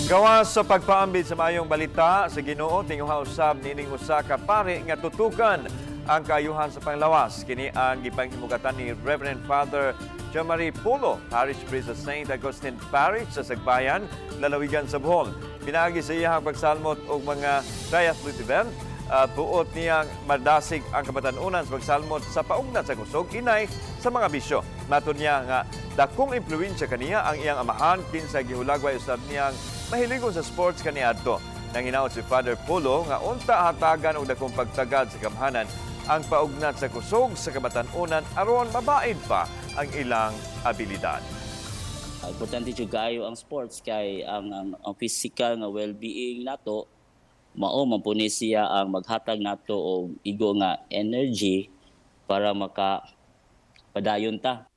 Gawas sa pagpaambit sa maayong balita sa Ginoo, tinguha usab nining usa ka pari nga tutukan ang kaayuhan sa panglawas. Kini ang gipanghimugatan ni Reverend Father Jean-Marie Pulo, Parish Priest sa St. Augustine Parish sa Sagbayan, lalawigan sa Bohol. Pinaagi sa iyang pagsalmot og mga triathlete event, buot niyang madasig ang kabatan-unan sa pagsalmot sa paugnat sa kusog inay sa mga bisyo. Matod niya nga dakong impluwensya kaniya ang iyang amahan, kinsa gihulagway usab niyang mahiligon sa sports kaniadto. Nanginaot si Father Pulo nga unta hatagan og dakong pagtagad sa gamhanan ang paugnat sa kusog sa kabatan-unan aron mabaid pa ang ilang abilidad. Importante jud kaayo ang sports kay ang physical nga well-being nato, mao man po ni siya ang maghatag nato og igo nga energy para maka padayon ta.